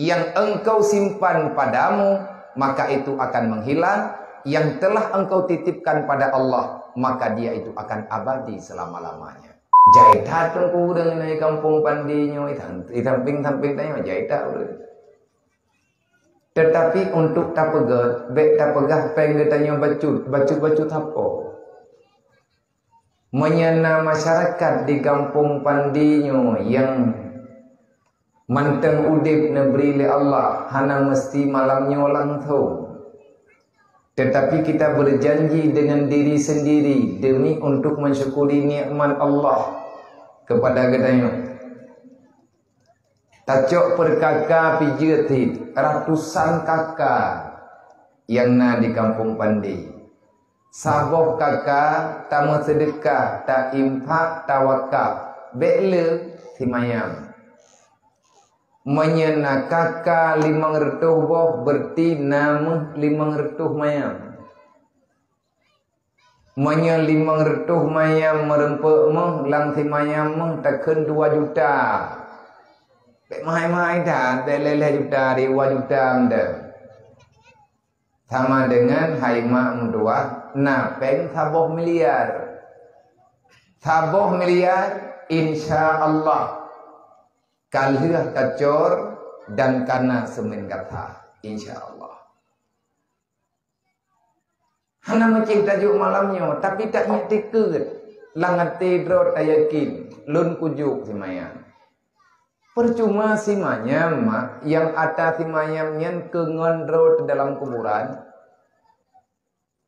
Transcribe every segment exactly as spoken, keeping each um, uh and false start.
Yang engkau simpan padamu, maka itu akan menghilang. Yang telah engkau titipkan pada Allah, maka dia itu akan abadi selama-lamanya. Jai that Teungku ureuëng di kampung Pandi nyoe, i samping-samping tanyoe jai that ureuëng. Tetapi untuk tapeugét, bék tapeugah péng geutanyoe bacut, bacut-bacut sapo. Meunyoe na masyarakat di gampông Pandi nyoe nyang mantong udeb neubri lé Allah, hana meusti malam nyoe langsong. Tetapi kita berjanji dengan diri sendiri demi untuk mensyukuri nikmat Allah kepada geutanyoe. Tacok peurkaka pijeuet cit, ratusan kaka nyang na di gampông Pandi. Saboh kaka tameuseudeukah, tainfak, tawakaf, bék le simayam. Meunyoe na kaka limong reutôh boh, beureuti na méuh limong reutôh mayam. Meunyoe limong reutôh mayam meureumpok méuh, lam simayam méuh takheun dua juta. Bék meuhai-meuhai that, bék lhèe-lhèe juta, dua juta meudan. Sama dengan hai mak meutuah na péng saboh miliar. Saboh miliar, insya Allah ka lheueh tacor dan ka na seumén gata, insya Allah. Hana meucéh tajok malam nyoe, tapi tak nyak tikeue lam até droe tayakin lôn kujok simayam. Percuma simayam mak nyang ata simayam nyan keu ngon droe teuh dalam kuburan,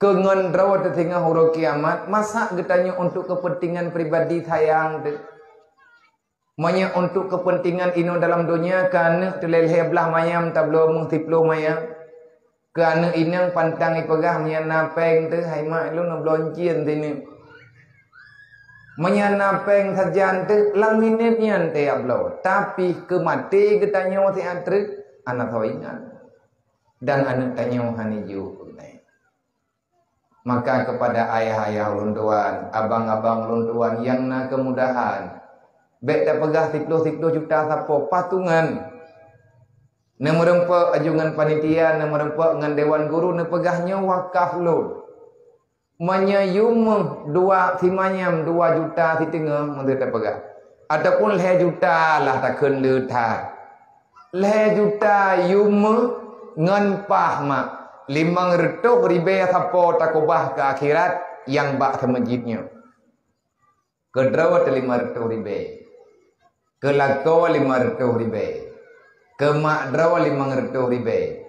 keu ngon droe teuh singoh uroe kiamat, masa geutanyoe untuk kepentingan pribadi sayang teuh. Meunyoe untuk kepentingan inoe dalam donya, keu aneuk teuh lhèe-lhèe blah mayam tabloe méuh siploh mayam. Keu aneuk inong pantang ipeugah meunyoe na péng teuh, hai mak lôn neubloe ncien sineuk. Meunyoe na péng sajan teuh, lam minét nyan teuh tabloe. Tapi keu maté geutanyoe siat treuk, hana soe ingat. Dan aneuk tanyoe hana jijok keunan. Maka kepada ayah-ayah ulôn tuan, abang-abang ulôn tuan nyang na keumudahan, bék tapeugah siploh-siploh juta sapo, patungan. Neumeureumpok aju ngon panitia, neumeureumpok ngon dewan guru, neupeugah nyoe wakaf lôn. Meunyoe yum méuh dua simayam dua juta siteungoh, meunteuk tapeugah. Ataupun lhèe juta lah takheun le that. Lhèe juta yum méuh ngon paih mak, limong reutôh ribèe sapo takubah keu akhirat nyang bak seumeujid nyoe. Keu droe teuh limong reutôh ribèe, keu lakoe limong reutôh ribèe, keu mak droe limong reutôh ribèe,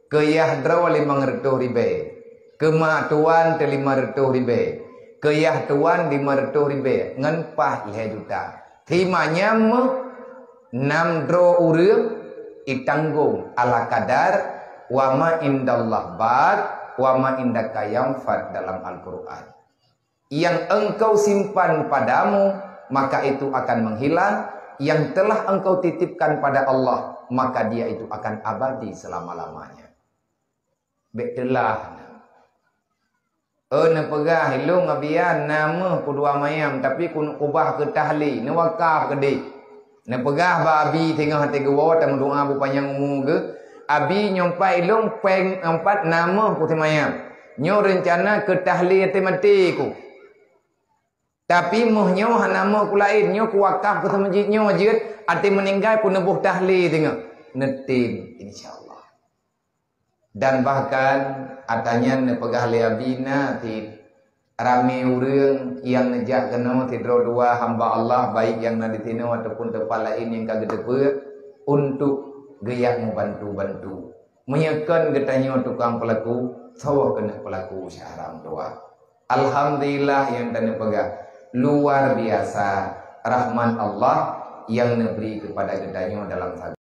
keu yah droe limong reutôh ribèe, keu mak tuan teuh limong reutôh ribèe, keu yah tuan limong reutôh ribèe, ngon paih lhèe juta. Simayam méuh nam droe ureuëng itanggong ala kadar, wa ma indallah baq, wa ma indaka yanfad dalam Al-Quran. Yang engkau simpan padamu, maka itu akan menghilang. Yang telah engkau titipkan pada Allah, maka dia itu akan abadi selama-lamanya. Bék teulah. Oh, neupeugah, ilong abian na méuh kudua mayam, tapi kuneuk kubah keu tahlé, neuwakaf keudéh. Neupeugah bak abi teungoh até geuwoe tameudoa beupanyang umu geuh, "Abi, nyoe pat ilong péng ampat na méuh kusimayam. Nyoe reuncana keu tahlé até maté ku. Tapi méuh nyoe hana méuh ku laén, nyoe kuwakaf keu seumeujid nyoe jeuet, até meuninggai kuneuboh tahlé teungoh." Neutem, insya Allah. Dan bahkan, ata nyan neupeugah lé abi na cit, ramé ureuëng nyang neujak keunoe sidroe dua hamba Allah, baik nyang na di sinoe ataupun teumpat laén nyang ka geuteupeue, untuk geujak meubantu-bantu. Meunyoe kon geutanyoe tukang peulaku, soe keuneuk peulaku syahram dua. Alhamdulillah nyang taneupeugah, luar biasa rahmat Allah nyang neubri keupada geutanyoe dalam